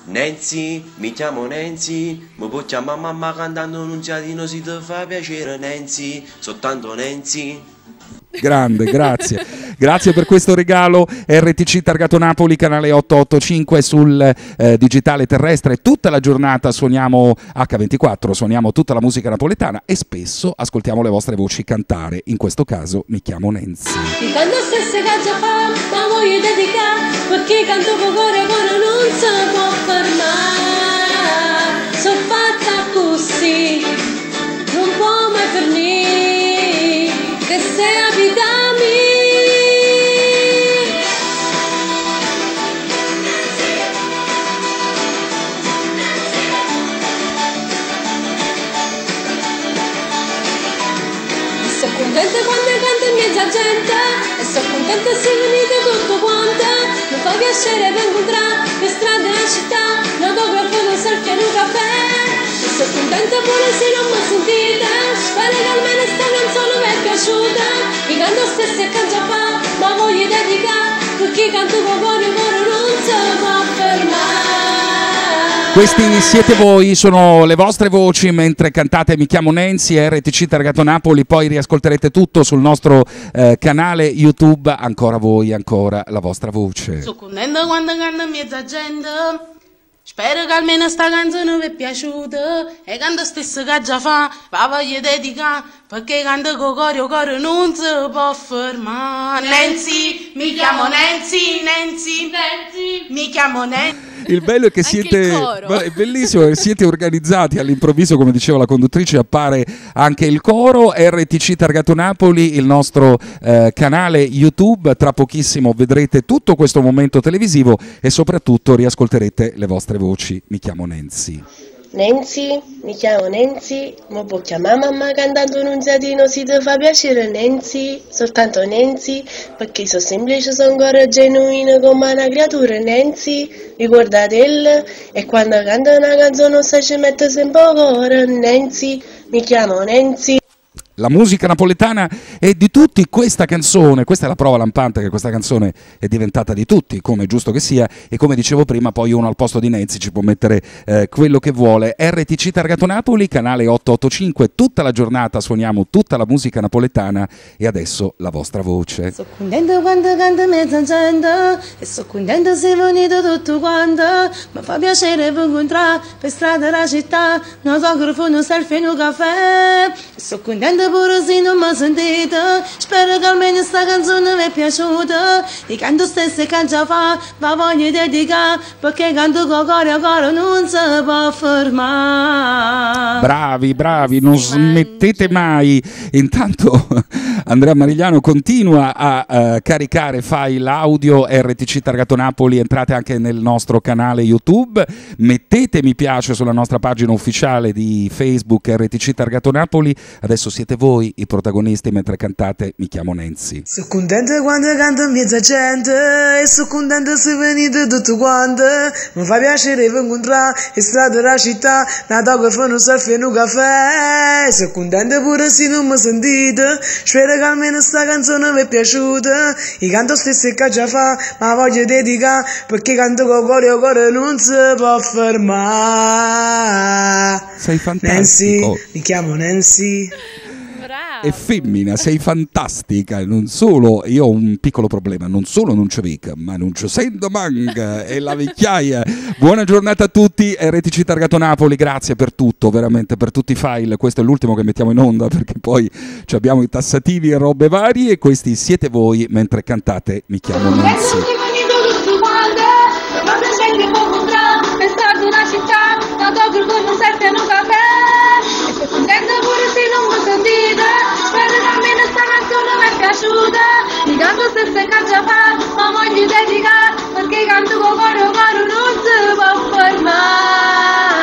Nancy, mi chiamo Nancy, mi può chiamare mamma cantando Nunziatino se ti fa piacere Nancy, soltanto Nancy. Grande, grazie. Grazie per questo regalo. RTC Targato Napoli, canale 885 sul digitale terrestre. Tutta la giornata suoniamo H24, suoniamo tutta la musica napoletana e spesso ascoltiamo le vostre voci cantare. In questo caso mi chiamo Nancy. I canto stesse che già fa, ma voglio dedicare, perché canto con cuore, cuore non si può fermare. Sono fatta così, non può mai finire, che se abita me. Sono contenta quando canto in mezzo a gente e sono contenta se venite tutto quanto. Mi fa piacere per incontrare le strade della città, un autografo, un selfie e un caffè. E sono contenta pure se non mi sentite, spero che almeno sta canzone vi è piaciuta. Io canto stesso e canto fa, ma voglio dedicare, perché canto con cuore, cuore non si può fermare. Questi siete voi, sono le vostre voci mentre cantate Mi chiamo Nancy, RTC Targato Napoli, poi riascolterete tutto sul nostro canale YouTube. Ancora voi, ancora la vostra voce. Sono contenta quando canto in mezzo a gente, spero che almeno sta canzone vi è piaciuta e canto stesso che già fa, ma voglio dedicare, perché canto con cuore, cuore non si può fermare. Nancy, mi chiamo Nancy, Nancy, Nancy, mi chiamo Nancy. Il bello è che Anche siete, il coro. ma è bellissimo, siete organizzati all'improvviso, come diceva la conduttrice, appare anche il coro. RTC Targato Napoli, il nostro canale YouTube. Tra pochissimo vedrete tutto questo momento televisivo e soprattutto riascolterete le vostre voci. Mi chiamo Nancy. Nancy, mi chiamo Nancy, mi può chiamare mamma cantando Nunziatino se ti fa piacere Nancy, soltanto Nancy, perché sono semplice, sono ancora genuina come una creatura Nancy, ricordatelo, e quando canto una canzone se ci metto sempre cuore Nancy, mi chiamo Nancy. La musica napoletana è di tutti, questa canzone, questa è la prova lampante che questa canzone è diventata di tutti, come è giusto che sia, e come dicevo prima poi uno al posto di Nancy ci può mettere quello che vuole. RTC Targato Napoli, canale 885, tutta la giornata suoniamo tutta la musica napoletana e adesso la vostra voce. Sono contenta quando canto in mezzo a gente e sono contenta se venite tutto quanto, mi fa piacere vi incontrare per strada della città, un autografo, un selfie, un caffè. Sono contenta pure se non mi sentite, spero che almeno sta canzone vi è piaciuta. E canto stesso che già fa, ma voglio dedicare, perché canto con cuore, cuore non si può fermare. Bravi, bravi, non Si smettete mangia. mai. Intanto Andrea Marigliano continua a caricare file audio RTC Targato Napoli, entrate anche nel nostro canale YouTube, mettete mi piace sulla nostra pagina ufficiale di Facebook RTC Targato Napoli. Adesso siete voi i protagonisti mentre cantate Mi chiamo Nancy. Sono contenta quando canto in mezzo a gente e sono contenta se venite tutto quanto. Mi fa piacere vi incontrare in strada della città, un autografo, un selfie e un caffè. Sono contenta pure se non mi sentite, spero che almeno sta canzone vi è piaciuta. Io canto stesso che già fa, ma voglio dedicare, perché canto con cuore, cuore non si può fermare. Sei Nancy, fantastico. mi chiamo Nancy. È femmina, sei fantastica. Non solo, io ho un piccolo problema, non solo non c'è vic, ma non c'è sento manga, è la vecchiaia. Buona giornata a tutti, RTC Targato Napoli, grazie per tutto, veramente per tutti i file. Questo è l'ultimo che mettiamo in onda perché poi ci abbiamo i tassativi e robe varie. E questi siete voi mentre cantate Mi chiamo Nancy. Ma voglio dedicare, perché canto con cuore, cuore non si può fermare.